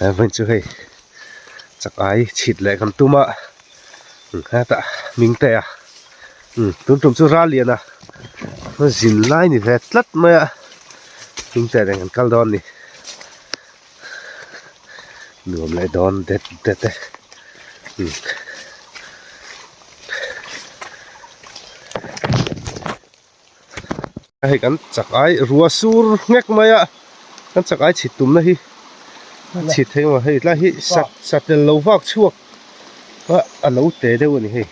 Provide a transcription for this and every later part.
Vawiin chu hei chak ai chhit leh kan tum a hetah Hmingtea tun tum chu ral lian a zin lai ni ve tlat mai a Hmingtea nen kan kal dawn a ni nuam leh dawn det det e. Hei kan chak ai rua sur nghek mai a kan chak ai chhit tumna hi a chhit thei maw hei tlai hi sa tel lo vak chhuak a a lo te deuh a ni hei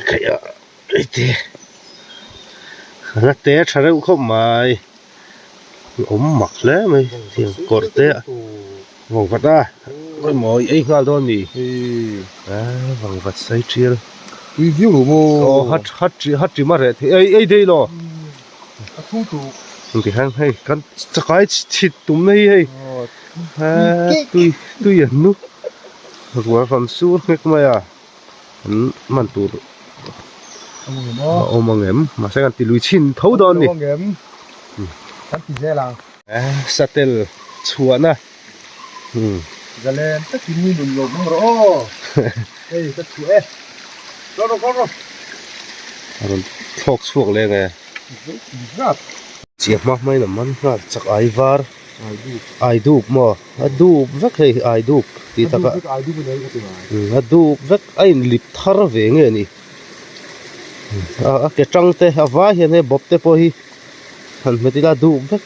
khaih a hei te a te tha reuh khawp mai awm mak hle mai tiang kawr te a vawngvat a mawi ei nghal dawn a ni vawngvat sai tial. Tui viau lo maw? Aw hat hat hat ṭim a reh thei ei ei dei lo. A thung tu. Ti hian hei kan chakai chhit tumna hi hei tui tui an nu rual rawn sur nghek mai a an man tur a awm ang em mahse kan ti lui chhin tho dawn a ni. Kan ti zel ang. Satel chhuahna. Zalen takin mi nun lo hmang rawh aw. Hei ka chhuah e. Kal rawh kal rawh. A rawn thlawk chhuak leh nge. Zat. Chiah hma hmain a man nghal chak ai var. Ai dup. Ai dup maw? A dup vek hei ai dup tih tak a. A dup vek ai dup a ni ka ti ngai. A dup vek a inlip thar ve nge ni. A ke tang te a vai hian hei bawp te pawh hi han hmet ila a dup vek.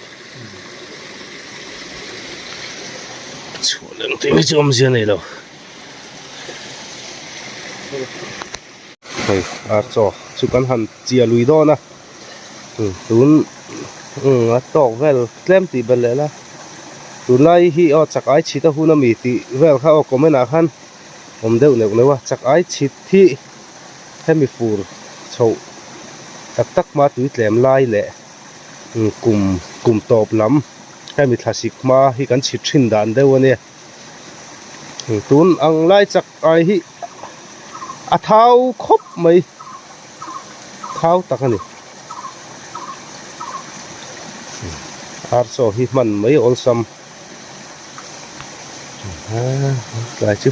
Chhuah leh tih hi chu awmzia a nei lo. Hei ar chaw chu kan han chia lui dawn a tun a tawk vel tlem tih belh leh la tunlai hi aw chak ai chhit a hun ami tih vel kha aw comment ah khan awm deuh neuh neuh a chak ai chhit hi hemi fur chhoh tak tak hma tui tlem lai leh kum kum tawp lam hemi thlasik hma hi kan chhit thin dan deuh a nia tun ang lai chak ai hi a thau khawp mai thau tak a ni ar chaw hi hman mai awlsam. Tlai chu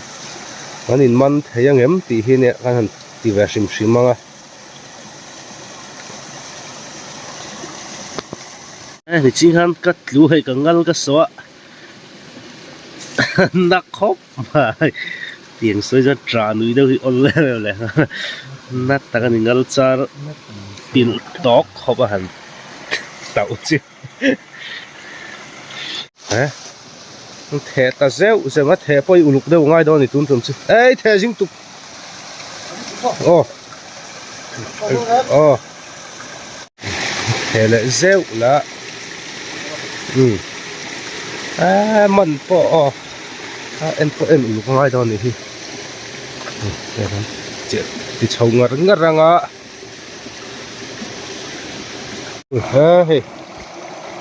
kan in man thei ang em tih hi nia kan han ti ve hrim hrim ang a. Hei ching khan ka tlu hei ka ngal ka saw a na khawp mai tiang sawi chuan tah nui deuh hi awl em em leh na tak a ni ngal char pilh tawk khawp a han tauh chi. He theh ta zeuh zeuh a theh pawh i uluk deuh ngai dawn a ni tun tum chu ei theh zing tuk aw aw theh leh zeuh la um eee man pawh aw a en pawh en uluk ngai dawn a nih hi ti chho ngar ngar ang a. He hei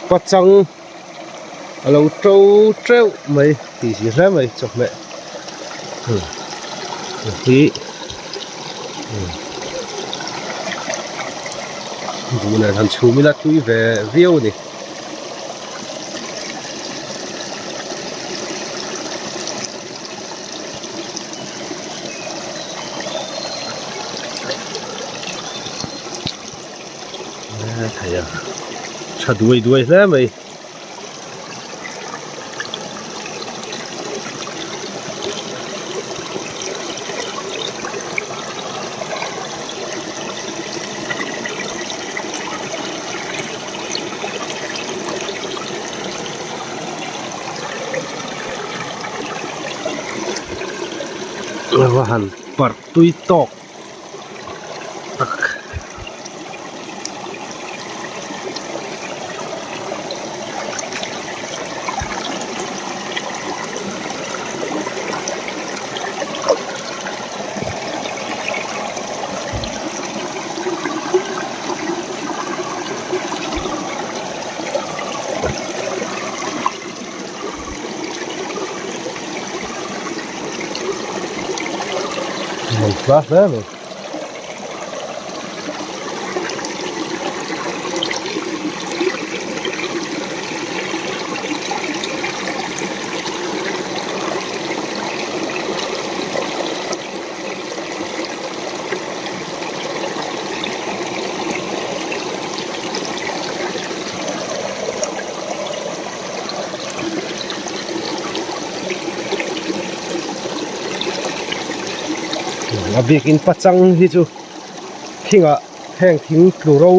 pachang a lo to teuh mai tih si hle mai chawhmeh hi buh nen han chhum ila tui ve viau a ni. Thei a tha duai duai hle mai. Va han parh tui tawk tak. Hmang hla hle mai. A bikin pachang hi chu thingah heng thing tlu ro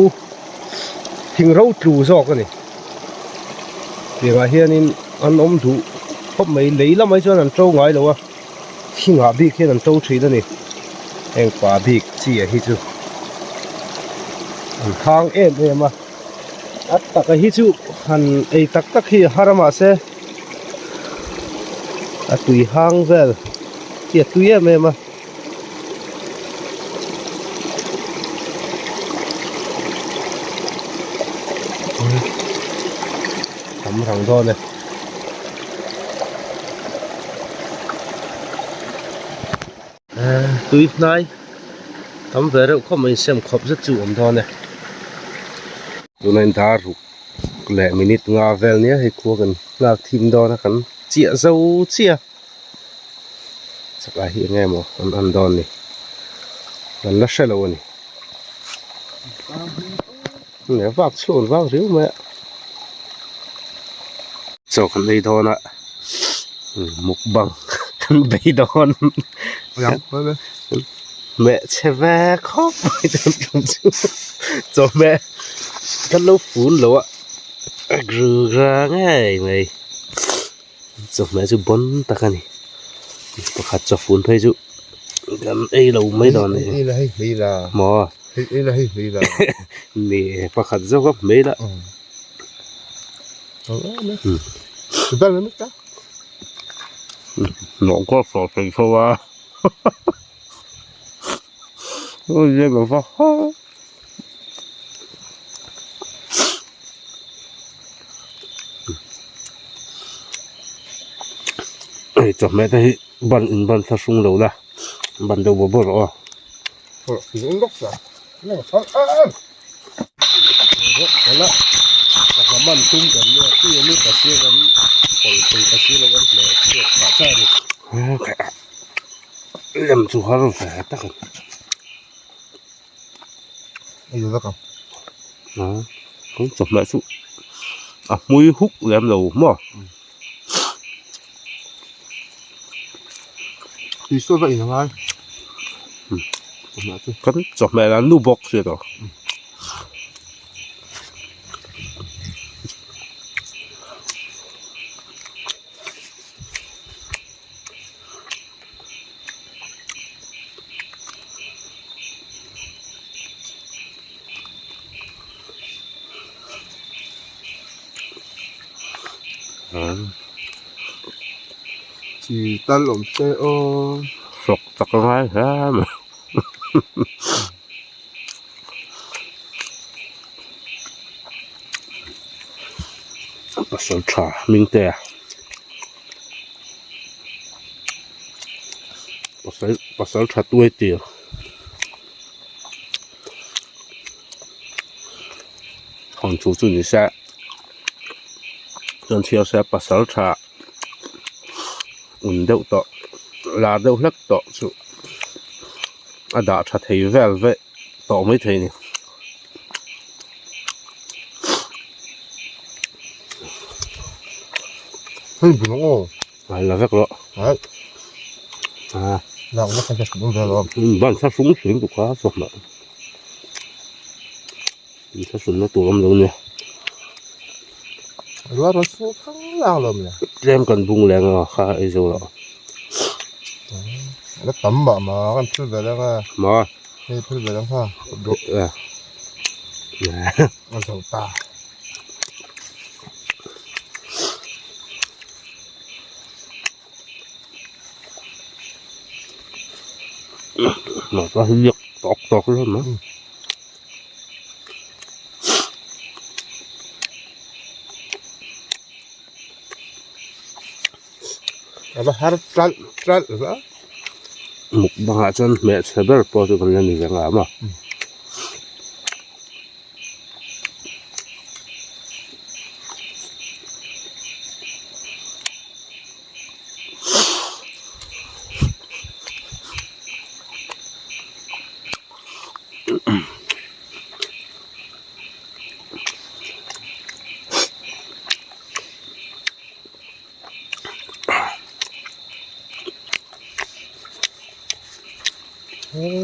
thing ro tlu zawk a ni tiangah hianin an awm duh khawp mai lei lamah hi chuan an to ngai lo a thingah bik hian an to thin a ni heng pa bik chi ah hi chu an hang em em a a taka hi chu han ei tak tak hi a har a mahse a tui hang vel hi a tui em em a. Tam rang dawn e. Tui hnai tam ve reuh khawp mai sem khawp zet chu awm dawn e. Tuna in dar ruk leh minute nga vel nia hei khua kan nghak thim dawn a kan chiah zo chiah a. Chakai hi eng nge maw an an dawn ni kan la hre lo a ni. Leh vak chhuak vak riau mai a. Chaw kan ei dawn a mukbang kan bei dawn meh chhe ve khawp mai chuan tum chu chawhmeh kan lo fun lo a a gru gra ngei mai. Chawhmeh chu bawn tak a ni pakhat chawfun phei chu kan ei lo mai dawn a ni maw ni pakhat zawk a hmei la hnawh kawp sawh thei tho a Hei chawhmeh te hi ban in ban thlahrung lo la ban deuh bawrh bawrh rawh aw. Lem chu har ve tak a ni. Kan chawhmeh chu a hmui huk lem lo maw. Kan chawhmeh lah nu bawk si tawh. Chi tal awm se aw. Hrawk tak a ngai hle mai. Pasal tha hming te a. Pasal pasal tha tuai tir. Thawnthu chu chu ni se chuan chhiar se pasal tha un deuh tawh lar deuh hlek tawh chu a dah tha thei vel vek tawh mai thei a ni. Hei bul ang aw. A la vek rawh. Ai. A. Lak vek a hring ve lo. Ban thla hrung hring tu kha chawk mah. In thla hrun na tur awm lo nia. Ruah rawn sur thang lang lo mawle. Tlem kan bung leng a kha ei zo lo. La tam mah mah kan phul ve lang a. Ma. Hei phul ve lang kha. A. A zo ta. Mà có giật tọt tọt lên nữa. A va har tlalh tlalh va. Mukbang ah chuan hmeichhe ber pawh chu kan la ni ve nga maw.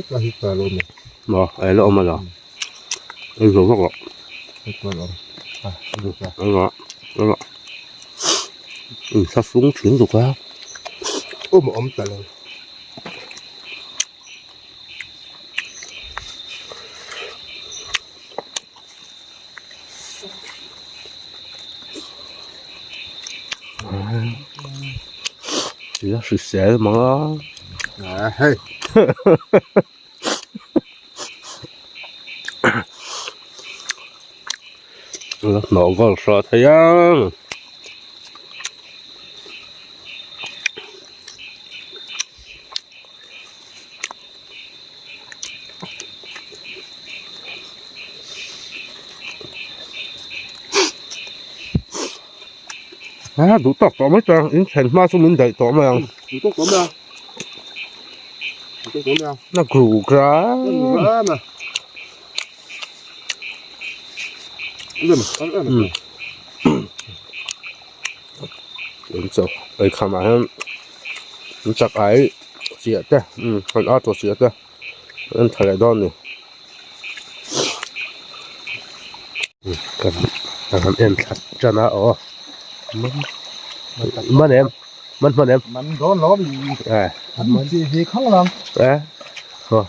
Maw ei la awm a lo ei zo vak loh inthlahrung thin duk a awm a awm ta lo. Ila hrisel mang a. A hei. La hnawh goal hrawh thei a. A duh tawk tawh mai chuan in thlen hma chu min daih tawh mai ang. Duh tawk tawh mai ang. Duh tawk tawh mai ang. Na gru gra. Na. In chaw ei kham ah hian in chak ai chiah te kan auto chiah te an tha leh dawn a ni. Kan kan en thla tan a aw man em man hman em man dawn lo mi eh man chi hi khang lang eh aw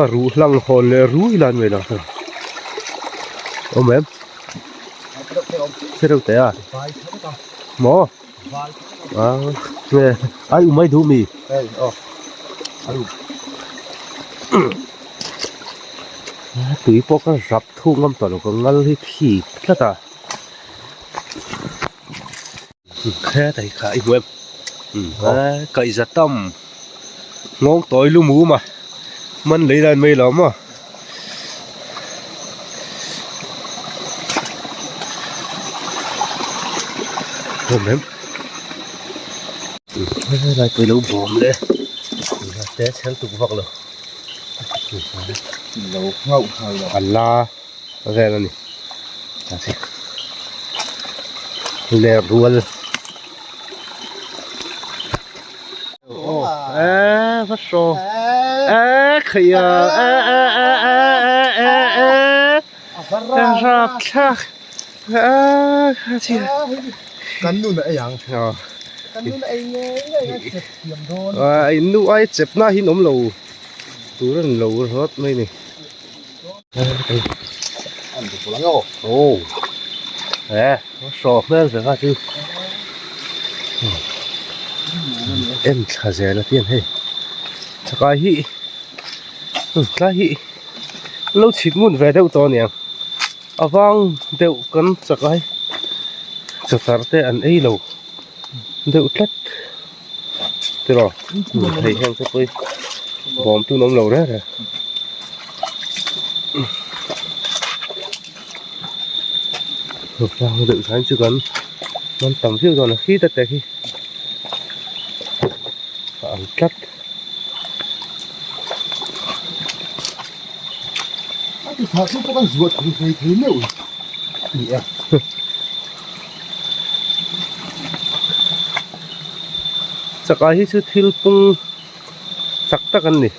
a ruh hlang hawn leh rui lan mai lo awm em thil reuh teh a maw a nge ai u mai duh mi tui pawh ka rap thuk ngam tawh lo ka ngal hi thi tlat a hetai kha i hmu em kaihza tam nghawng tawi lu mum a man lei lai mai lo maw awm em helai pawh ilo bawm leh te chhel tuk vak lo a la vel a ni ler rual eh va saw eh khaia eh eh eh eh eh eh eh rap thlak eh kha chi kan nu na ei ang kan nu na ei nge nge a chep thiam dawn a in nu ai chep na hi an awm lo tur an lo rawt mai ni. Oh eh saw hmel ve kha chu en thla zel a tiang hei chakai hi tlai hi lo chhit ngun ve deuh tawh aniang a vang deuh kan chakai chawchar te an ei lo deuh tlat tiraw hei heng te pawh hi bawm tun awm lo reng reng vang deuh hian chu kan man tam viau dawn a khi ta te khi a ang tlat. A ti thah chu pawh kan zuah thei thei thei meuh ni a. Chakai hi chu thil pung chak tak an ni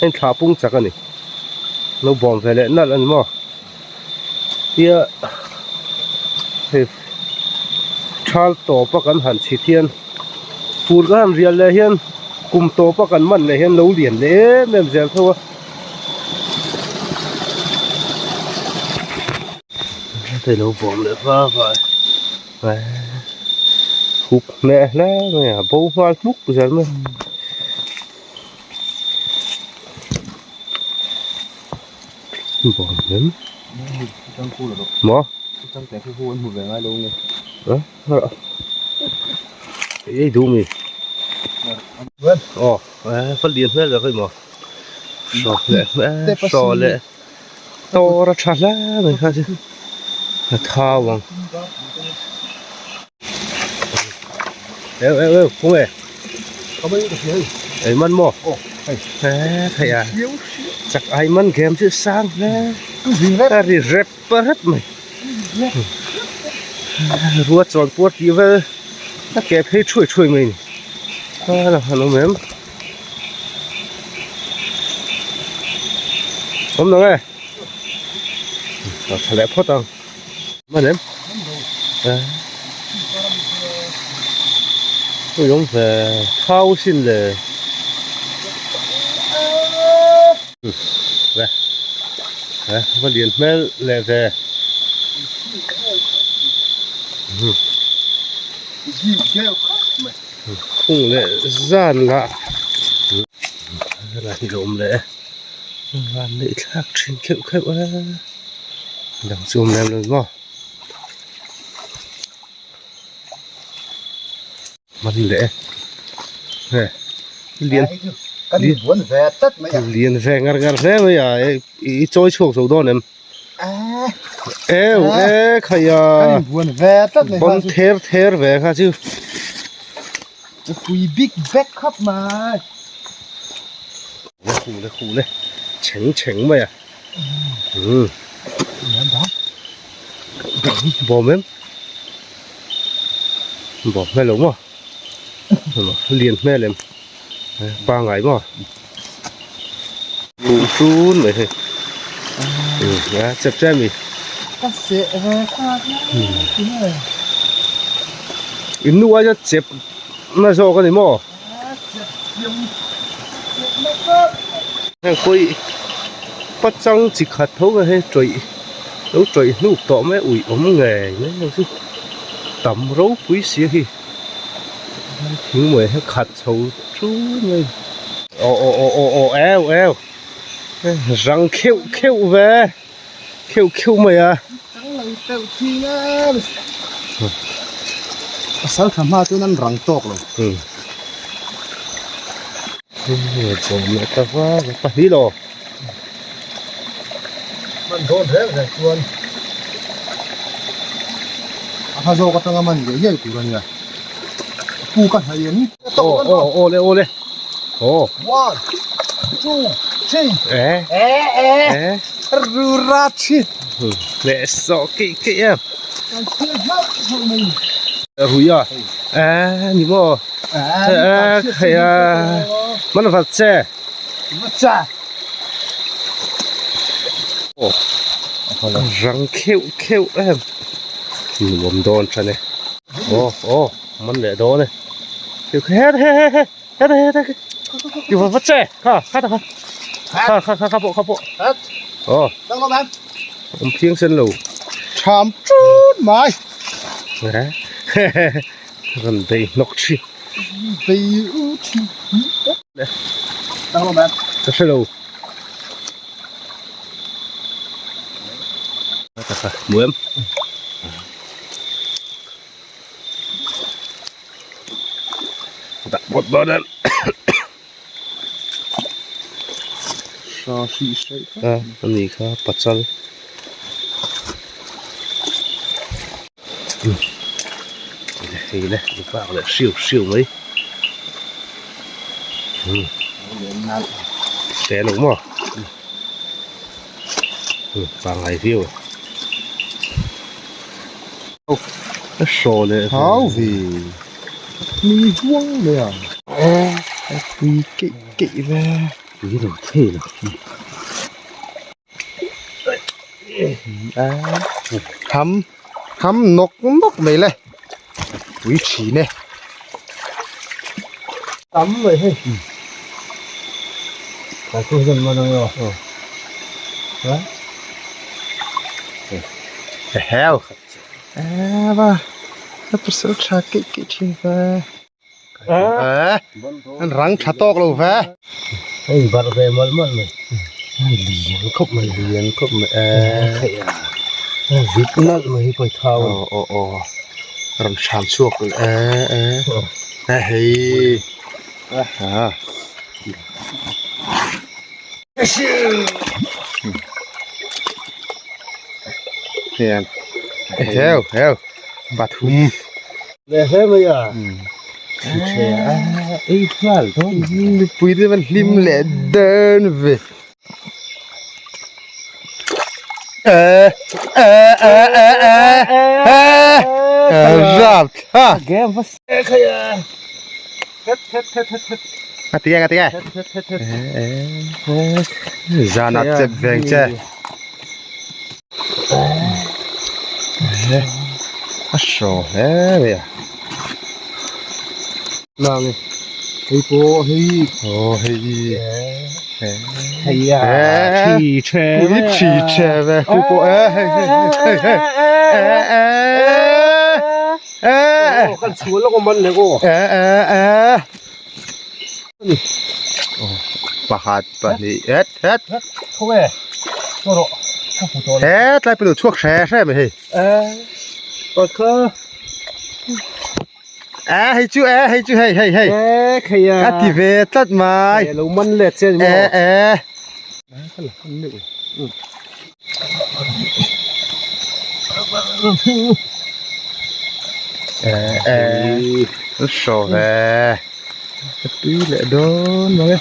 heng thla pung chak a ni lo bawm ve leh nalh a ni maw tia hei thal tawp a kan han chhit hian fur ka han rial leh hian kum tawp a kan man leh hian lo lian leh em em zel tho a. Hei lo bawm leh va va e huk hneh hle mai a bo nghal hmuk zel mai bawm em maw ei duh mi aw va lian hmel ve khawi maw saw leh saw leh Tor a tha hle mai kha chu a thau ang eu eu eu kawng e ei man maw he thei a chak ai man game chu sang hle a ri rep rep mai rua chawn puar tih vel a ke phei thuai thuai mai a ni a la han awm em. Awm lo nge? Ka tha leh phawt ang. Man em? Ui awm ve thau sin le. Ve. Ve va lian hmel leh ve. Khung leh zan lah. Helai hi a awm leh e. Van neih thlak thin kheuh kheuh a dang chu awm lem lo maw man leh e lian kan buan ve tlat mai a lian ve ngar ngar hle mai a i chawi chhuak zo dawn em eu e khaia kan buan ve tlat mai bon ther ther ve kha chu pui big bag khawp mai Khu le khu le chheng chheng mai a umm bawm em bawm hmel lo maw lian hmel em pangai maw buh ṭun mai hei a chep chep a mi in nu aia chep na zawk a ni maw. Heng pawh pachang chi khat tho nga hei tawih lo tawih hnuk tawh mai a ui awm ngei mai ang chu tam ropui si a hi thing mawih hi khat chho ṭun mai aw aw aw aw aw eu eu rang kheuh kheuh ve kheuh kheuh mai a. Pasal tha hma chuan an rang tawk lo. Pahnih lo. Man dawn reng reng chuan a hma zawk atanga man ngei ngei tur a nia. Pu ka hnaih em? Aw aw aw le aw le. Aw. One, two, three. Eh. Eh eh. Eh. Rurachi. Leh sawh keih keih em. Kan thil hlauh hlauh mai. Rui a. Eh ni maw. Eh hei a. Man vat che. Vat che. Aw. Rang kheuh kheuh em. Nuam dawn than e. Aw aw man leh dawn e. He he he he. He he he Ti va va che kha kha ta kha kha kha kha kha pawh kha pawh aw awm phiang sen lo tham chut mai rawn bei hnawk thin bei u thin ka hre lo ta kha hmu em dah bawt dawn em a ani kha pachal hei le bak leh hriau hriau mai te lo maw pangngai viau e. Hraw leh hau ve mi huang mai a a pui keih keih ve pui lo thei lo a ham ham nawk nawk mai le pui thin e tam mai hei ka thu hian man ang emaw a heo ava a pasal tha keih keih thin ve an rang tha tawk lo ve hei barh ve mawlh mawlh mai lian khawp mai lian khawp mai a vit nalh mai hi pawi thau aw aw aw rawn hram chhuak e e hei a Hian heu heu pathum leh hle mai a ei nghal dawn mipui te van hlim leh dawn ve e e e e e e rap tha game va se khai a het het het het het. Ngati nge ngati nge. Zan a chep veng che. A hraw hle mai a. Nang hei pawh hei. Aw hei. Hei a thi the ve. Thi the ve. Khu pawh e hei hei hei hei. E e. Kan chhuah lawk awm an leh aw. E e e. Pakhat pahnih het het. Thawk e. Chaw rawh. Ka hmu tawh lo. He tlai pelu chhuak hre hre mai hei. E. Pakha. E hei chu e hei chu hei hei hei. E khei a. Ka ti ve tlat mai. E lo man let che ni maw. E e. E e. Hraw ve. Ka tui leh dawn mang e.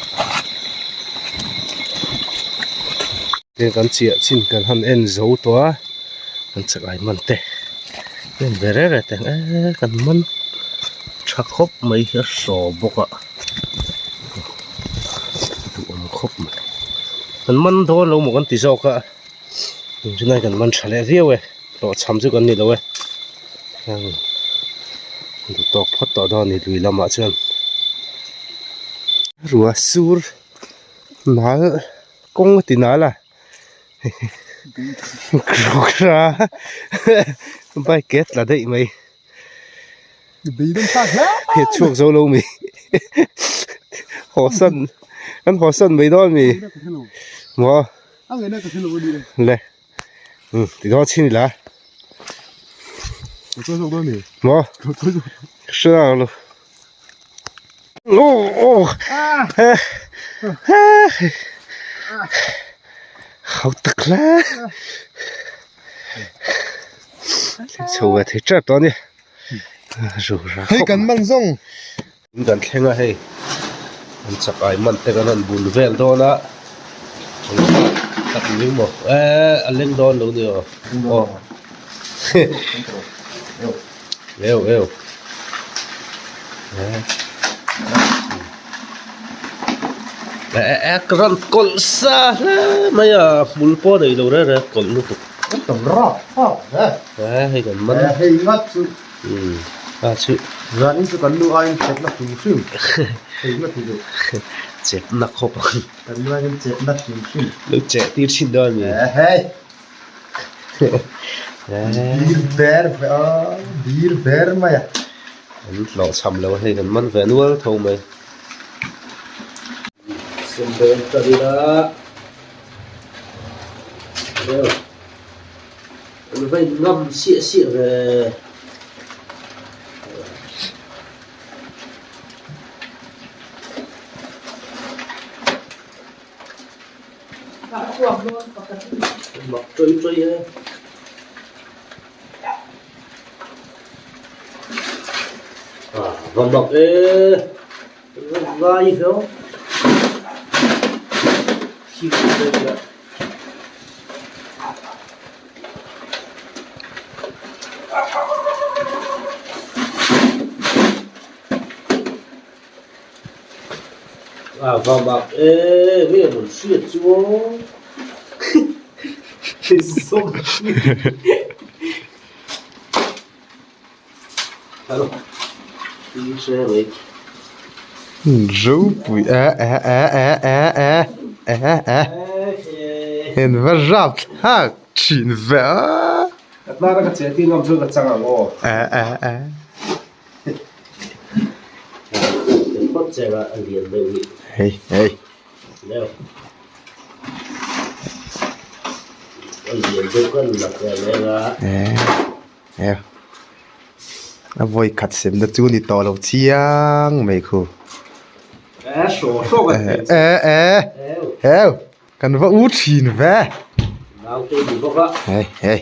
Heng kan chiah chin kan han en zo tawh a kan chak ai man te en ve reng reng teh ang e kan man tha khawp mai hi a hraw bawk a duhawm khawp mai kan man dawn lo maw kan ti zawk a tunah kan man tha leh viau e hlawhchham chu kan ni lo e heng duh tawk phawt tawh dawn a ni lui lamah chuan ruah sur nal. Kawng a ti nal a kra bike e tla daih mai he chhuak zo lo mi haw san kan haw san mai dawn mi maw le ti dawn chhin ila maw hre lo. Hau tak hle chho ve thei tep tawh a ni hei kan man zawng kan thleng a hei an chak ai man te kan han bul vel dawn a tak ni maw eh a leng dawn lo ni aw aw eu eu eh ka rawn kawlh sa hle mai a hmul pawh a neih lo reng reng kawlh lutuk eh hei kan man hei ngat chu a chu zan in chu kan nu aiin chep na hrim hrim hei ngat hi chu chep na khawp ang kan nu aiin chep na hrim hrim lo cheh tir thin dawn a ni eh hei Bir ber ve a bir ber mai a. An hlawh chham lo a hei kan man ve nual tho mai. Sumdawn ta ila an va in ngam siah siah ve. Mak ṭawih ṭawih e. Ah, va mak e. Va vai hiau. Khi khi đây là A va mak e, nge rawn hriat chu aw. Ropui e e e e e e e e in va rap thlak thin ve a. Ka tana ka che tih ngam chuan ka chang ang aw. E e e. Hei hei. A vawi khat sem na chu ni tawh lo chiang mai khu. E e heu kan va u thin ve. Hei hei.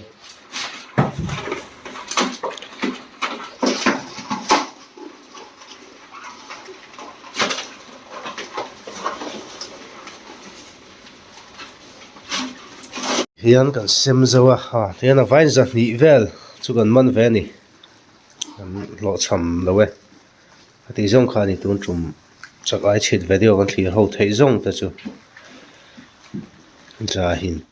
Hian kan sem zo a ha tihian a vain zahnih vel chu kan man ve a ni kan hlawhchham lo e a tih zawng kha a ni tun tum. Chak ai chhit video kan thlir ho theih zawng te chu Jai Hind.